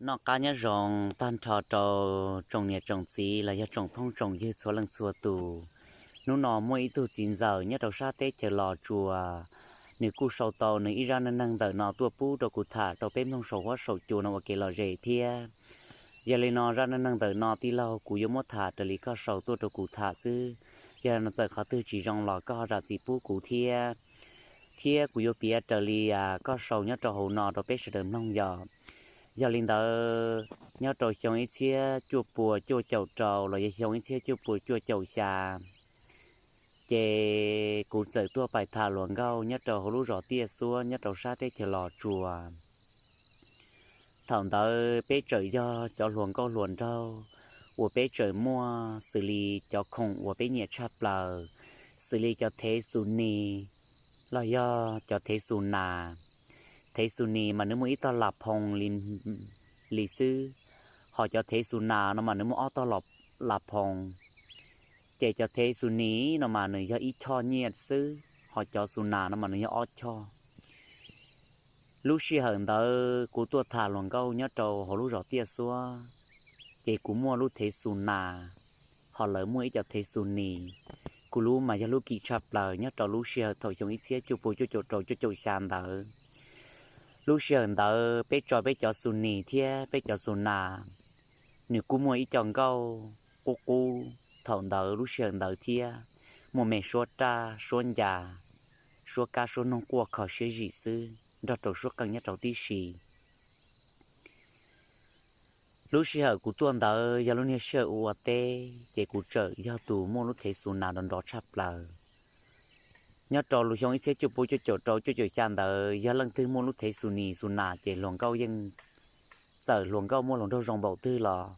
Noj qab nyob zoo tag nrho rau tsoom niam tsoom txiv los yog tsoom phooj tsoom ywg txhua leej txhua tus. Hnub no muaj ib tug txiv ntxawm nyob rau sab teb chaws Los Tsuas, nws kuj sau tau nws ib zaj neej neeg ntawm no tuaj pub rau kuv tham rau peb mloog saum huab saum cua no ua kev lom zem thiab. Yog li no zaj neej neeg ntawm no tij laug kuv yuav muab tham raws li koj sau tuaj rau kuv tham xwb. Yog no txawm qhov twg tsis zoo los koj ho zam txim pub kuv thiab. Thiab kuv yuav piav raws li koj sau nyob rau hauv no rau peb sawv daws mloog yom. Yog li ntawd, nyob rau xyoo ib txhiab cuaj pua cuaj caum rau los yog xyoo ib txhiab cuaj pua cuaj caum xya, ces kuv txawm tuaj pais tham hluas nkauj nyob rau hauv lub zos Tiaj Xuab nyob rau sab teb chaws Los Tsuas. Thaum ntawd peb tseem yog cov hluas nkauj hluas nraug uas peb tseem muaj xws li cov khoom uas peb nyiam tshaj plaws, xws li cov thev xus nis los yog cov thev xus nas. Thev xus nis mas nws muaj ib tog las phoo li xwb, ho cov thev xus nas no mas nws muaj ob tog las phoo. Ces cov thev xus nis no mas nws yog ib choj nyiaj xwb, ho cov xus nas no mas nws yog ob choj. Lub sij hawm ntawd kuv tuaj tham hluas nkauj nyob rau hauv lub zos Tiaj Xuab, ces kuv muaj lub thev xus nas, ho lawv muaj ib co thev xus nis. Kuv lub mas yog lub kim tshaj plaws nyob rau lub sij hawm thaum xyoo ib txhiab cuaj pua cuaj caum rau cuaj caum xya ntawd. Lub sij hawm ntawd peb tso peb cov xus nis thiab peb cov xus nas, nws kuj muaj ib co nkauj qub qub thaum ntawd lub sij hawm ntawd thiab, muaj me suab raj suab ncas, suab kab suab noog quaj kho siab zim xwb nrog rau suab qeej nyob rau tib si. Lub sij hawm kuv tuaj ntawd yog lub niag sij hawm ua ua teb, ces kuv txawm yog tus muaj lub thev xus nas nrov nrov tshaj plaws. Nyob rau lub xyoo ib txhiab cuaj pua cuaj caum rau cuaj caum xya ntawd yog leej twg muaj lub thev xus nis xus nas ces hluas nkauj yeej, txawm hluas nkauj muaj hluas nraug zoo npaum twg los,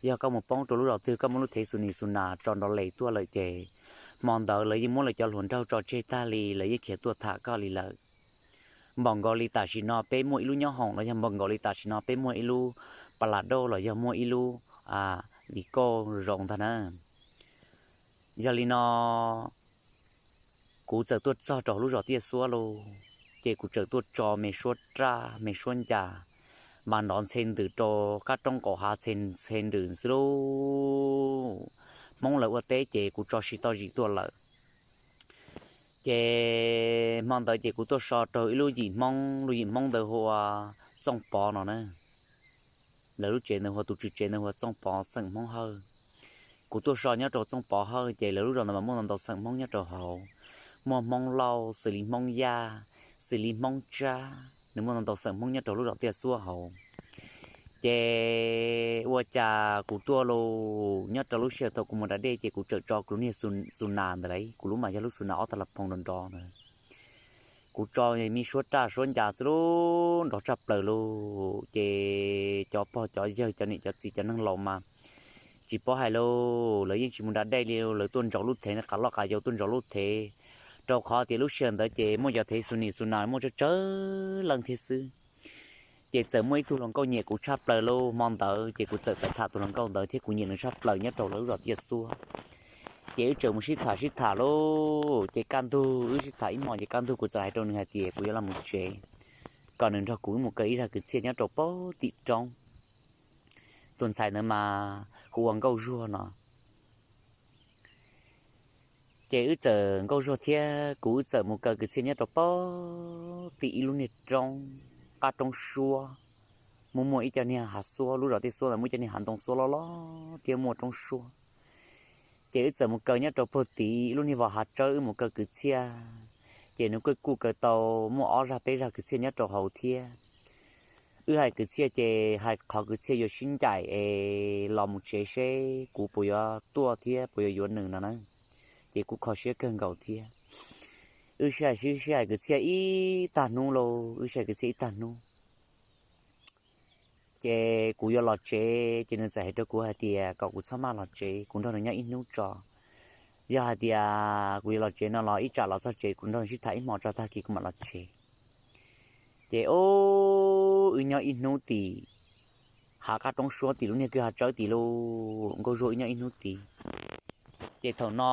yog koj mus poob rau lub zos twg koj muaj lub thev xus nis xus nas tso nrov les tuaj lawm ces, hmo ntawd lawv yeej muab lawv cov hluas nraug tso tseg tag li, lawv yeej khiav tuaj tham koj li lawm. Npaum nkaus li tam sim no peb muaj ib lub nyoob hoom los yog npaum nkaus li tam sim no peb muaj ib lub pas las dauj los yog muaj ib lub vis kauj zoo ntag na. Yog li no, kuv txawm tuaj txog rau lub zos Tiaj Xuab lauj, ces kuv txawm tuaj tso me suab raj me suab ncas, mas nrov ntxhe ntws rau qab roob qaum hav ntxhe ntws xwb lauj. Hmoob lawv ua teb ces kuv tso tsis tau zim tuaj lawm. Ces hmo ntawd ces kuv tuaj so rau ib lub yim Hmoob, lub yim Hmoob ntawd hu ua Txooj Pov no na. Lawv lub tsev ntawd hu ua, tus tswv tsev ntawd hu ua Txooj Pov xeem Hmoob Hawj. Kuv tuaj so nyob rau Txooj Pov Hawj ces lawv lub zos ntawd mas muaj ntau ntau xeem Hmoob nyob rau hauv. Muaj Hmoob Lauj, xws li Hmoob Yaj, xws li Hmoob Tsab, nws muaj ntau ntau xeem Hmoob nyob rau lub zos Tiaj Xuab hauv. Ces ua cas kuv tuaj los nyob rau lub sij hawm thaum kuv mus da dej ces kuv txawm tso kuv lub niag xus nas ntawd lauj, kuv lub mas yog lub xus nas ob tog las phoo nrov nrov ntawd. Kuv tso me suab raj suab ncas xwb lauj, nrov tshaj plaws lauj. Ces cov pog cov yawg cov niam cov txiv cov neeg laus mas tsis paub hais lauj, lawv yeej tsis mus da dej li, lawv tuaj ntsaum lub thev, qav loj qav yau tuaj ntsaum lub thev, rau qhov tias lub sij hawm ntawd ces muaj cov thev xus nis xus nas muaj tsawg tsawg leej thiab xwb. Ces txawm muaj ib tug hluas nkauj nyiam kuv tshaj plaws lauj, hmo ntawd ces kuv txawm tawm tham tus hluas nkauj ntawd thiab kuv nyiam nws tshaj plaws nyob rau lawv lub zos Tiaj Xuab. Ces wb txawm mus sib tham sib tham lauj, ces kaj ntug wb sib tham ib hmos ces kaj ntug kuv txawm hais rau nws hais tias kuv yuav los mus tsev, kom nws nrog kuv wb mus kaw ib zaj kwv txhiaj nyob rau pem tim roob. Tus ntxhais ntawd mas hu ua Nkauj Zuag no. Ces wb txawm, Nkauj Zuag thiab kuv wb txawm mus kaw kwv txhiaj nyob rau pem tim ib lub niag roob, qab roob suab, muaj muaj ib co niag hav xuab, lub zos Tiaj Xuab ntawd muaj ib co niag hav ntoo xuab loj loj thiab muaj roob suab. Ces wb txawm mus kaw nyob rau pem tim ib lub niag vos hav tsawb wb mus kaw kwv txhiaj. Ces nws kuj kuj kaw tau muaj ob zaj peb zaj kwv txhiaj nyob rau hauv thiab. Wb hais kwv txhiaj ces hais qhov kwv txhiaj yuav sib ncaim es los mus tsev seb kuv puas yuav tuaj thiab puas yuav yuav nws no na. Ces kuv kho siab kawg nkaus thiab. Wb sib hais sib hais kwv txhiaj ib tag hnub lauj, wb sib hais kwv txhiaj ib tag hnub. Ces kuv yuav los tsev ces nws txawm hais rau kuv hais tias kom kuv txhob maj los tsev, kuv nrog nws nyob ib hnub tso. Yog hais tias kuv yuav los tsev no los ib tsam los txog tsev kuv nrog nws sib tham ib hmo tso tag kis kuv mam los tsev. Ces wb nyob ib hnub tim hav qab roob suab tim lub niag kwj hav tsawb tim lauj, Nkauj Zuag wb nyob ib hnub tid. Ces thaum no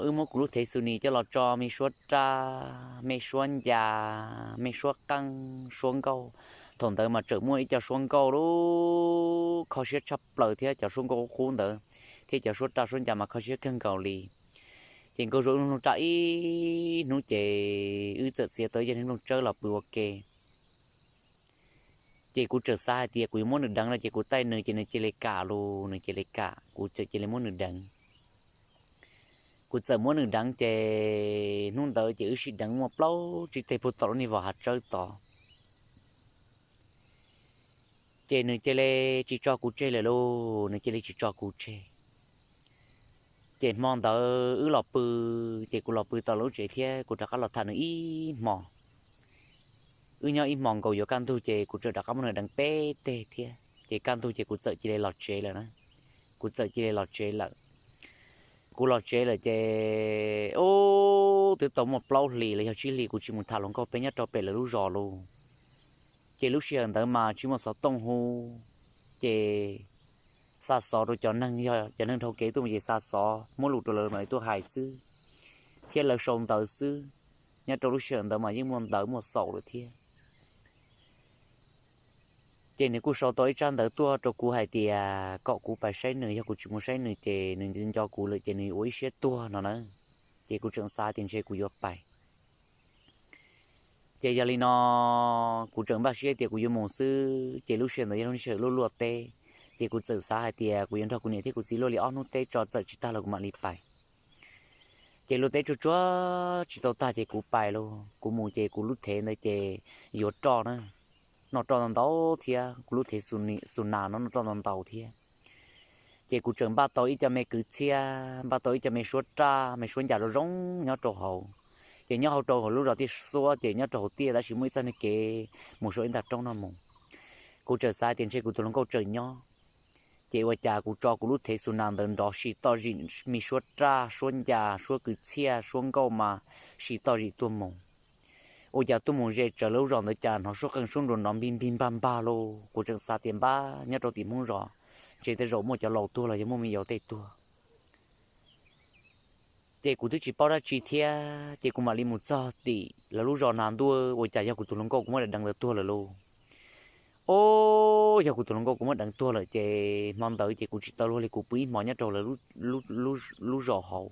wb muab kuv lub thev xus nis coj los tso me suab raj, me suab ncas, me suab qeej, suab nkauj, Thaum ntawd mas tseem muaj ib co suab nkauj lub kho siab tshaj plaws thiab cov suab nkauj qub qub ntawd, thiab cov suab raj suab ncas mas kho siab kawg nkaus li. Ces nkauj zuag wb mloog raj ib hnub ces wb txawm txiav tau ib co niag nplooj tsawb los pw ua ke. Ces kuv txawm xav hais tias kuv yuav muab nws deev no ces kuv taij nws ces nws cia li kam los, nws cia li kam, kuv txawm cia li muab nws deev. Kuv txawm muab nws deev ces hnub ntawd ces wb sib deev muaj plaub tsib teg puag tom lub niag vos hav tsawb tod. Ces nws cia li tsis tso kuv tseg lawm lauj, nws cia li tsis tso kuv tseg. Ces hmo ntawd wb los pw, ces kuv los pw tau lub tsev thiab kuv rov qab los tham nws ib hmo. Wb nyob ib hmo nkaus yuav kaj ntug ces kuv txawm rov qab muab nws deev peb teg thiab ces kaj ntug ces kuv txawm cia li los tsev lawm na. Kuv txawm cia li los tsev lawm. Kuv los tsev lawm ces ub twb tau muaj plaub hlis los yog tsib hlis kuv tsis mus tham hluas nkauj peb nyob rau pem lawv lub zos lauj. Ces lub sij hawm ntawd mas tsis muaj xov tooj hu, ces xa xov rau cov neeg, yog cov neeg dhau kev tuaj mus ces xa xov muab lus rau lawv mam li tuaj hais xwb, thiab lawv sau ntawv xwb. Nyob rau lub sij hawm ntawd mas yeej muaj ntawv muaj xaum lawm thiab. Ces nws kuj sau tau ib tsab ntawv tuaj rau kuv hais tias kom kuv pais saib nws, yog kuv tsis mus saib nws ces nws nco kuv lawm ces nws yuav ua ib siab tuag no na. Ces kuv tseem xav tias ntshe kuv yuav pais. Ces yog li no kuv tseem npaj siab tias kuv yuav mus xwb, ces lub sij hawm ntawd yog lub sij hawm luaj luaj teb, ces kuv txawm xav hais tias kuv yuav nrog kuv niam thiab kuv txiv luaj li ob hnub teb tso txawm tsis tag los kuv mam li pais. Ces luaj teb tsuag tsuag tsis tau tag ces kuv pais lauj. Kuv mus ces kuv lub thev ntawd ces yuav roj na, noj roj ntau ntau thiab, kuv lub thev xu nas no noj roj ntau ntau thiab. Ces kuv tseem npaj tau ib co me kwv txhiaj, npaj tau ib co me suab raj me suab ncas zoo zoo nyob rau hauv. Ces nyob hauv rau hauv lub zos Tiaj Xuab ces nyob rau hauv tiaj tab sis muaj ib txoj niag kev mus saum ib nta roob no mus. Kuv tseem xav tias ntshe kuv tus hluas nkauj tseem nyob. Ces ua cas kuv tso kuv lub thev xu nas ntawd nrov sis toj zim me suab raj suab ncas suab kwv txhiaj suab nkauj mas sis toj zim tuaj mus. Ua cas tuaj mus ze tsawv lub zos ntawd cas hnov suab qeej suab nruas nrov npig npig npag npag lauj. Kuv tseem xav tias npab nyob rau tim Hmoob zos, ntshe tej zaum muaj cov laus tuag los yog muaj me nyuam tej tuag. Ces kuv twb tsis paub dab tsi thiab ces kuv mam li mus txog tim lawv lub zos nas ntuj, ua cas yog kuv tus hluas nkauj kuv muab deev ntawd tuag lawm lauj. Ob, yog kuv tus hluas nkauj kuv muab deev tuag lawm ces hmo ntawd ces kuv tsis tau luag li, kuv pw ib hmo nyob rau lawv lub zos hauv,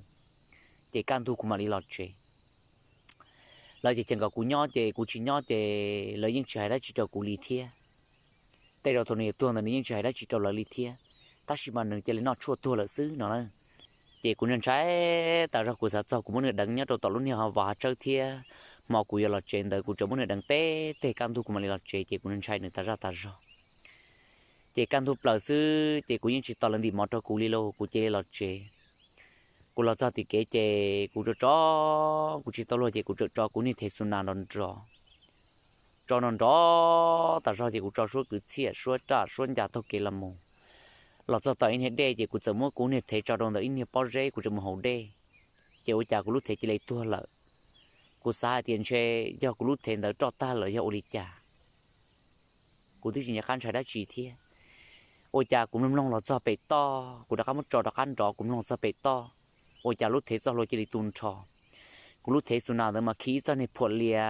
ces kaj ntug kuv mam li los tsev. Lawv ces cheem kom kuv nyob ces kuv tsis nyob ces lawv yeej tsis hais dab tsi rau kuv li thiab. Tej zaum thaum nws yuav tuag ntawd nws yeej tsis hais dab tsi rau lawv li thiab, tab sis mas nws cia li noj tshuaj tuag lawm xwb no na. Ces kuv ntshai ntshai tas zog, kuv xav txog kuv muab nws deev nyob rau tom lub niag vos hav tsawb thiab, hmo kuv yuav los tsev ntawd kuv tseem muab nws deev peb teg kaj ntug kuv mam li los tsev ces kuv ntshai nws tas zaj tas zog. Ces kaj ntug plaws xwb ces kuv yeej tsis tos lawv ntim mov rau kuv li lauj, kuv cia li los tsev. Kuv los txog tim kev ces kuv tso tso, kuv tsis tau luag ces kuv tso tso kuv niag thev xu nas nrov nrov, tso nrov nrov tas zog ces kuv tso suab kwv txhiaj suab raj suab ncas taug kev los mus. Los txog tom ib niag dej ces kuv txawm muab kuv niag thev tso rau ntawm ib niag pob zeb kuv tseem mus haus dej, ces ua cas kuv lub thev cia li tuag lawm. Kuv xav hais tias ntshe yog kuv lub thev ntawd roj tag lawm yog ua li cas. Kuv twb tsis nco qab ntshai dab tsi thiab. Ua cas kuv mloog mloog los txog pem toj, kuv rov qab muab tso rov qab nrov, kuv mloog txog pem toj, ua cas lub thev txoj hlua cia li tu nrho. Kuv lub thev xu nas ntawd mas khi ib txoj niag phuam lia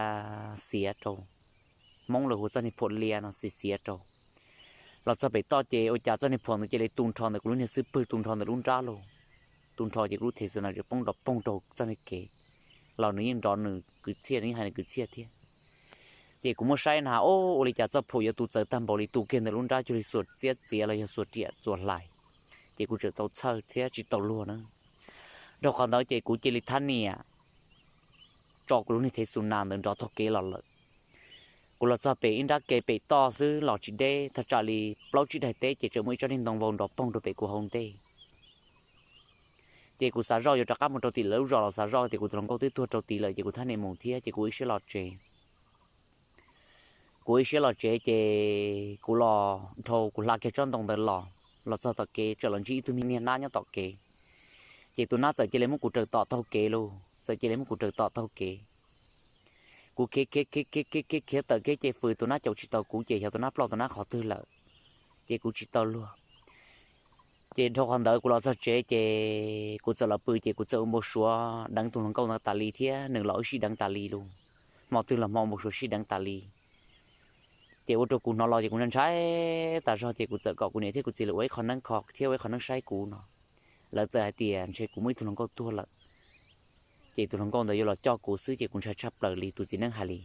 xiav rau, Hmoob lawv hu txoj niag phuam lia no xiav xiav rau. Los txog pem toj ces ua cas txoj niag phuam ntawd cia li tu nrho ntawm kuv lub niag xub pwg tu nrho ntawm lub nrab lauj. Tu nrho ces kuv lub thev xu nas tseem poob nrov poog rau txoj niag kev, los nws yeej nrov nws kwv txhiaj, nws yeej hais nws kwv txhiaj thiab. Ces kuv muab saib na, ua li cas txoj phuam yuav tu txawv tag npaum li, tu kiag ntawm lub nrab cuag li xuas txiab txiav los yog xuas riam txuas hlais. Ces kuv tseem tau txhawj thiab tsis tau luag na. Dhau qhov ntawd ces kuv cia li thab niam tso kuv lub niag thev xu nas ntawd nrov taug kev los lawm. Kuv los txog pem ib nrab ke pem toj xwb los tsis deb, thaj tsam li plaub tsib daim teb ces tseem muaj ib tsob niag ntoo vau nrov poog rau pem kuv hauv ntej. Ces kuv xav zoj yuav rov qab mus rau tim lawv lub zos los xav zoj tias kuv tus hluas nkauj twb tuag rau tid lawm ces kuv thab niam mus thiab ces kuv ib siab los tsev. Kuv ib siab los tsev ces kuv los dhau kuv hla kiag tsob ntoo ntawd los, los txog tom kev tseem los ntsib ib tug me niag nab nyob tom kev. Ces tus nab txawm cia li muab kuv raws tom taug kev lauj, txawm cia li muab kuv raws tom taug kev. Kuv khiav khiav khiav khiav khiav khiav khiav tawm kev ces fwm tus nab caum tsis tau kuv ces xyov tus nab ploj tus nab qhov twg lawm, ces kuv tsis tau luag. Ces dhau qhov ntawd kuv los txog tsev ces kuv txawm los pw ces kuv txawm ua npau suav deev tus hluas nkauj ntawd tas li thiab nws los wb sib deev tas li lauj. Hmo twg los hmo npau suav sib deev tas li. Ces ua rau kuv hnov los ces kuv ntshai ntshai tas zog, ces kuv txawm kom kuv niam thiab kuv txiv lawv ua ib qho neeb kho thiab ua ib qho neeb saib kuv no. Lawv txawm hais tias ntshe kuv muaj ib tug hluas nkauj tuag lawm, ces tus hluas nkauj ntawd yuav los coj kuv xwb, ces kuv ntshai tshaj plaws li tus txiv neeb hais li.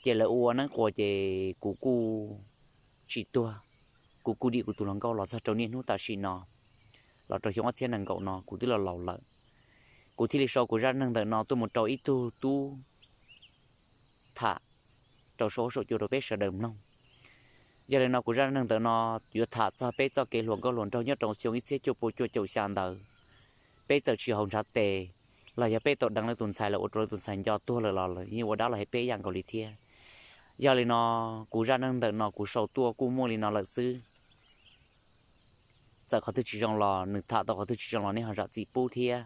Ces lawv ua neeb quas ces kuv kuj tsis tuag, kuv kuj dim kuv tus hluas nkauj los txog rau niaj hnub tam sim no, los rau xyoo ob txhiab nees nkaum no kuv twb los laus lawm. Kuv thiaj li sau kuv zaj neeg ntawm no tuaj mus rau ib tug tub tham rau saum huab saum cua rau peb sawv daws mloog. Yog li no kuv zaj neeg ntawm no yuav tham txog peb txoj kev hluas nkauj hluas nraug nyob rau xyoo ib txhiab cuaj pua cuaj caum xya ntawd. Peb txawm tsis haus ntshav tes, los yog peb tau deev lawv tus ntxhais los ua rau lawv tus ntxhais nco tuag lawm los lawv yeej ua dab los hais peb ib yam nkaus li thiab. Yog li no kuv zaj neeg ntawm no kuv sau tuaj kuj muaj li no lawm xwb. Txawm qhov twg tsis zoo los nws tham tau qhov twg tsis zoo los nej ho zam txim pub thiab.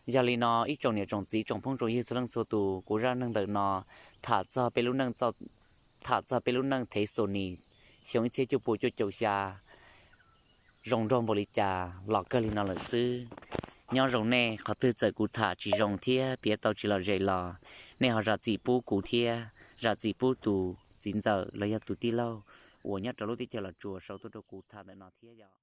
Yog li no ib tsoom niam tsoom txiv tsoom phooj tsoom ywg txhua leej txhua tus, kuv zaj neeg ntawm no tham txog peb lub neej, tham txog peb lub neej thev xus nis xyoo ib txhiab cuaj pua cuaj caum xya zoo nraug npaum li cas los kawg li no lawm xwb. Nyob zoo nej, qhov twg txawm kuv tham tsis zoo thiab piav tau tsis lom zem los nej ho zam txim pub kuv thiab zam txim pub tus txiv ntxawm los yog tus tij laug uas nyob rau lub teb chaws Los Tsuas sau tuaj rau kuv tham ntawm no thiab yom.